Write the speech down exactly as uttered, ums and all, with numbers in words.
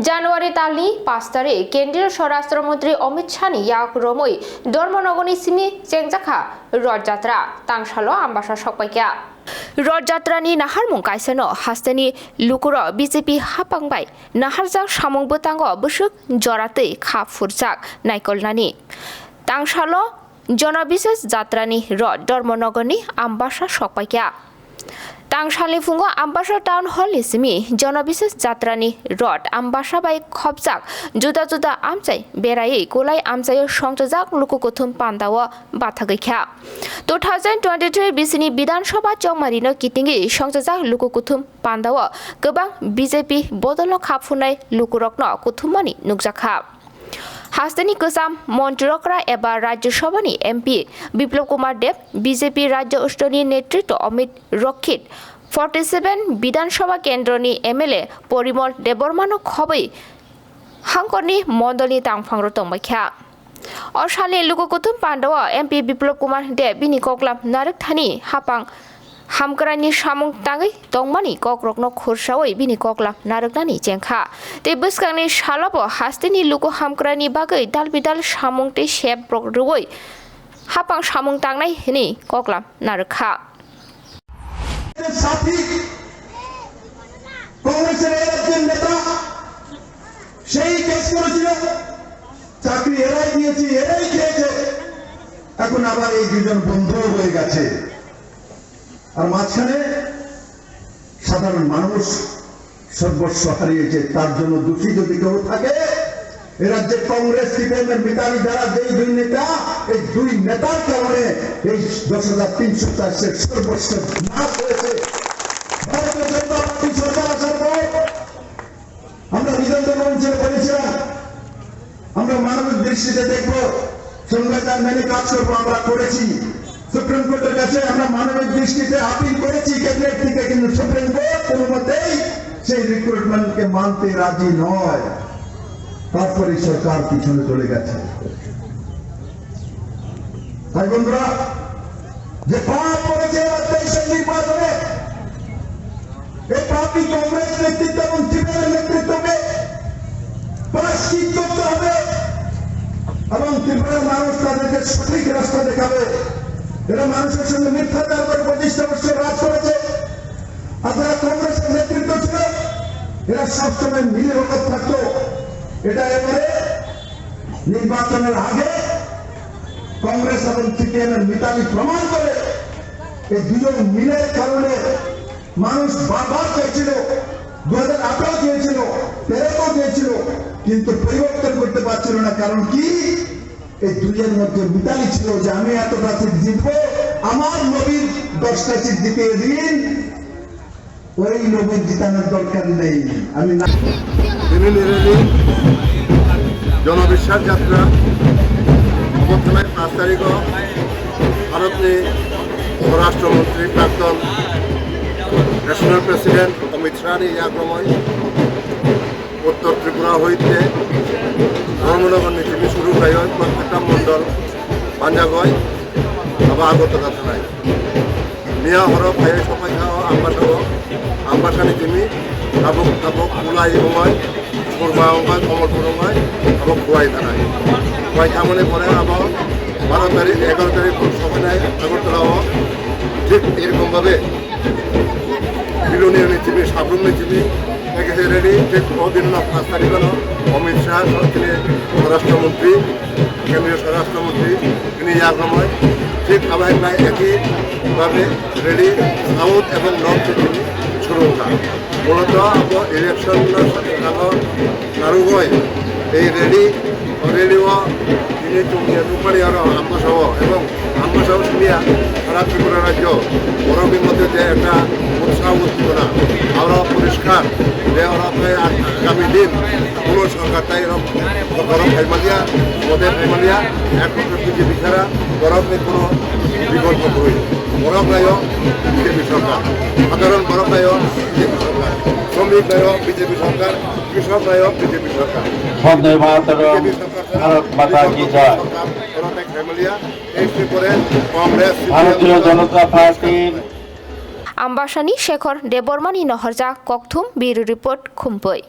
January talni pash tarik Kendriya Swarashtra Mantri Amit Shah ni yak romwi Dharmanagar ni simi chengjakha Rath Jatra, tangsalo Ambasa sokpaikha. Rath Jatra ni naharmung kaisano hasteni lukurok B J P hapang bai naharjak samung bwtango bwswk jora twi kha phurjak naikolnani. Tangsalo Jonobises Jatrani Rath Dharmanagarni Ambasa sokpaikha. Tangsalni phungo Ambasa Town Hall ni simi Jonobises Jatrani Rath Ambasa bai khopjak juda juda amchai beraiwi kulai amchaio songchajak luku kuthum pandao bathagwi kha. Two thousand twenty-three bisini Bidhan Sabha chongmarino kitingwi songchajak luku kuthum pandao kwbang B J P bodolno kha phunai lukurokno kuthummani nukjakha. Hasteni kwcham Montri okra eba Rajya Sabhani M P Biplab Kumar Deb, B J P Rajya Ushtroni netritwo Amit Rokit, forty seven Bidhan Sabha kendroni M L A Porimol Debbarmano khobwi hangkorni mondolni tangphangro tongbaikha. O salni luku kuthum pandao M P Biplab Kumar Deb bini koklam narwkthani hapang hamkraini samung tangwi tongmani kokrokno khursaui bini koklam narwknani chengkha. Tei bwskangni salobo hasteni luku hamkraini bagwi dalbidal samung tei sep rok rwui hapang samung tangnai hwnwi koklam narwkha. সাথী কংগ্রেসের এই রাজ্যের নেতা সেই কেস করেছিল, চাকরি এরাই দিয়েছে, এরাই খেয়েছে। এখন আবার এই দুজন বন্ধু হয়ে গেছে। আর মাঝখানে সাধারণ মানুষ সর্বস্ব হারিয়েছে, তার জন্য দোষী যদি কেউ থাকে, এ রাজ্যে কংগ্রেস সিপিএম এর মিতালি দ্বারা যেই দুই নেতা, এই দুই নেতার কারণে এই দশ হাজার তিনশো চারশো সর্বস্ব নাশ হয়েছে। ভারতীয় জনতা পার্টি সরকার আসার পর আমরা বিধানসভা অঞ্চলে বলেছিলাম, আমরা মানবিক দৃষ্টিতে দেখব, সংবিধান মেনে কাজ করবো। আমরা করেছি, সুপ্রিম কোর্টের কাছে আমরা মানবিক দৃষ্টিতে আপিল করেছি ক্যাবিনেট থেকে, কিন্তু সুপ্রিম কোর্ট কোনো মতেই সেই রিক্রুটমেন্টকে মানতে রাজি নয়। তারপরে সরকার পিছনে চলে গেছে। ভাই বন্ধুরা, যে পাপ করেছে এবার তেইশের নির্বাচনে, এই পাপী কংগ্রেস নেতৃত্ব এবং টিপিএফ নেতৃত্বকে প্রায়শ্চিত্ত করতে হবে এবং ত্রিপুরার মানুষ তাদেরকে সঠিক রাস্তা দেখাবে। এরা মানুষের সঙ্গে মিথ্যাচার করে পঁচিশটা বছর রাজ করেছে। আর যারা কংগ্রেসের নেতৃত্ব ছিল, এরা সবসময় মিলে ভগত থাকতো। এটা এবারে নির্বাচনের আগে কংগ্রেস এবং সিপিএম এর মিতালি প্রমাণ করে। এই দুজন মিলের কারণে মানুষ বারবার চেয়েছিল, দু হাজার আঠারো চেয়েছিল, তেরোতেও চেয়েছিল, কিন্তু পরিবর্তন করতে পারছিল না। কারণ কি? এই দুইয়ের মধ্যে মিতালি ছিল যে আমি এতটা সিট জিতবো, আমার লবির দশটা সিট জিতে দিন, ওই লবির জিতানোর দরকার নেই। আমি না Dini ni rally, Jonobiswas Jatra, obo thanai pash tarikh o Bharat ni Swarashtra Mantri, Prakton National President Amit Shah ni yakromoi Uttor Tripura hoite Dharmanagar ni tini suru khlaioi, protekta mondol panjagoi, abo Agartala thanai. Miya horo phaiwi sokphaikha o Ambasa o, Ambasa ni tini tabuk tabuk Kulai wngoi, Surma wngoi, Komolpur wngoi, abo Khowai thanai. Khowai thangmani pore abo baro tarikh, egaro tarikh sokphainai Agartala o, thik erokom bhabe Biloni ni tini, Sabrum ni tini, ekhe ready, thik o din no pash tarikh no Amit Shah, tini Swarashtra Mantri, Kendriya Swarashtra Mantri, tini yakromoi, thik abo hai ekhi bhabe ready, South ebong North se tini suru wngkha. Muloto abo election no saka o narwgwi ei rally, o rally o tini chwng je nukmani aro Ambasa o ebong Ambasa o simiya sara Tripura rajyo borokni moddhe je ekta utsaho uddipona, aro poriskar je oro khe agami din kuno sorkar tai rok borok phaimaliya, mote phaimaliya, ekmatro B J P sara borokni kuno bikolpo kwrwi. Borok nayo B J P sorkar, sadharon borok nayo B J P sorkar, shramik nayo B J P sorkar, krisok nayo B J P sorkar. Bhante Mataram, Bharat Mata Ki Jai. Bharatiya Janata Party. Ambasani Shekhar Debbarmani nohorjak kokthum, Bureau Report, Khumpui.